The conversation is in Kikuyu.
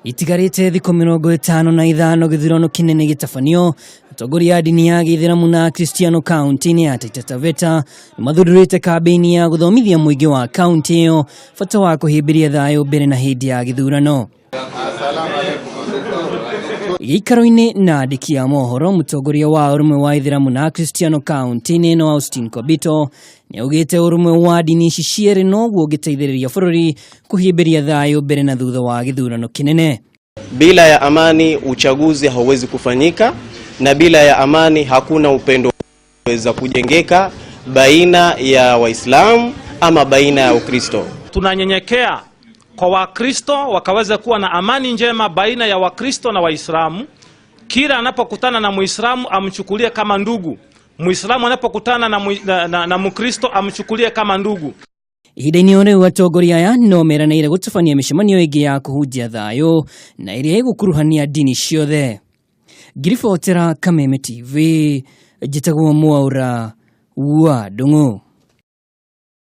Itigarĩte thikũ 55 gĩthurano kĩnene gĩtabanio, atongoria a ndini ya gĩithĩramu na akristiano kaunti-inĩ ya Taita Taveta nĩmathundũrĩte kambĩini ya gũthomithia mũingĩ wa kaunti ĩyo bata wa kũhĩmbĩria thayũ mbere na hĩndĩ ya gĩthurano. Gĩikaro-inĩ na andĩki a mohoro, mũtongoria wa ũrũmwe wa ithĩramu na akristiano kaunti-inĩ ĩno Austin Kobito nĩaugĩte ũrũmwe wa ndini ici cierĩ noguo ũngĩteithĩrĩria bũrũri kũhĩmbĩria thayũ mbere na thutha wa gĩthurano kĩnene. Bila ya amani uchaguzi hauwezi kufanyika, na bila ya amani hakuna upendo weza kujengeka baina ya Waislamu ama baina ya Ukristo. Tunanyenyekea kwa Wakristo wakaweze kuwa na amani njema baina ya Wakristo na Waislamu. Kila anapokutana na Muislamu amchukulie kama ndugu, Muislamu anapokutana na, na, na, na Mkristo amchukulie kama ndugu. Ihinda-inĩ o rĩu atongoria aya no meranĩire gũtabania mĩcemanio ĩngĩ ya kũhunjia thayũ na ĩrĩa ĩgũkuruhania ndini ciothe. Ngiribotera Kameme TV, njĩtagwo Mwaũra wa Ndung'u.